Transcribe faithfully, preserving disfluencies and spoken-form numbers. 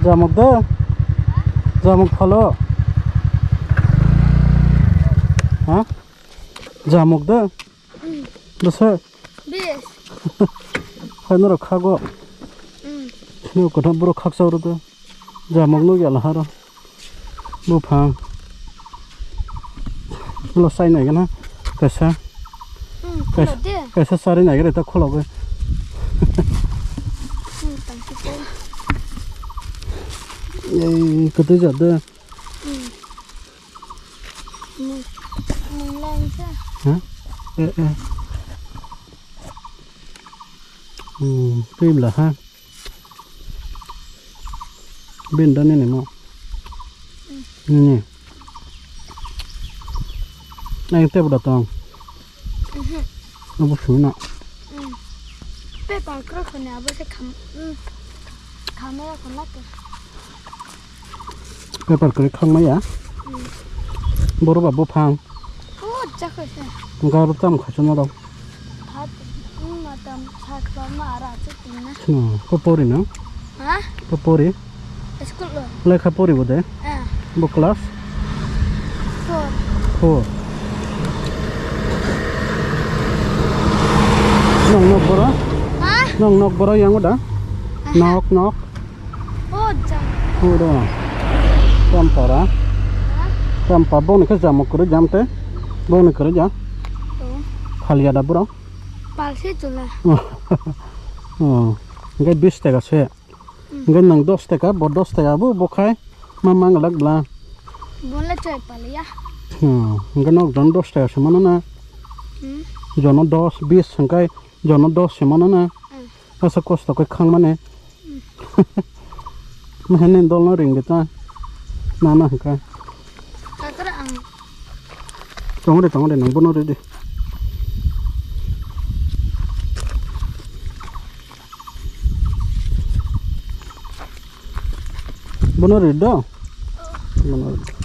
Jamok de. Jamok phalo. Ha? Jamok de. Bese. Bes. Hai norok khago. Mm. Nw kothom borok khaksa oro de. Jamok nw yala haro. Buphang. Lo sai nai gana. Kaisa. Mm, kaisa, khulok de. Kaisa sari nai gana ta khulok. Mm, thank you. Ei, kotoi jat de. Mm. Mui, mui lang sa. Ha? Eh, eh. Hmm, tui bla ha. Bin da nini mo. Hmm. Nini. Ang tebo da tong. Mhm. Abo suna. Hmm. Paper kro khone abo se kham, hmm. Khamera khona ke. Paper kwrwi khangmaya. Hmm. Boro ba buphang. O, jakha se. Garo tam khaisa norok. Hat, hmm, matam, sat, lama, ara, chu, tinna. Hmm, ko pori no? Ha? Ko pori? School lo. Lekha pori bo de? Eh. Bo class? Four. Four. Nong nok boro? Ha? Nong nok boro yang da? Aha. Nok, nok. O, ja. Uro. Champara. Ha? Champa boni khe jamok kwrwi jam te. Boni kwrwi jam. To. Phalia da bro. Palsi chula. Oh. Hingke bis taka se. Hmm. Hingke nang dos taka, bo dos taka bo, bo khai ma mang lak bla. Bonle choi palia. Hmm. Hingke nok jon dos taka se mano na. Hmm. Jono dos, bis hingke jono dos se mano na. Hmm. Asa kosto khe khangmani. Mahani dolno ring de ta. Nana hwnkha. Kakra ang. Tongre, tongre, nang bono ridi. Bono rido? Bono rido.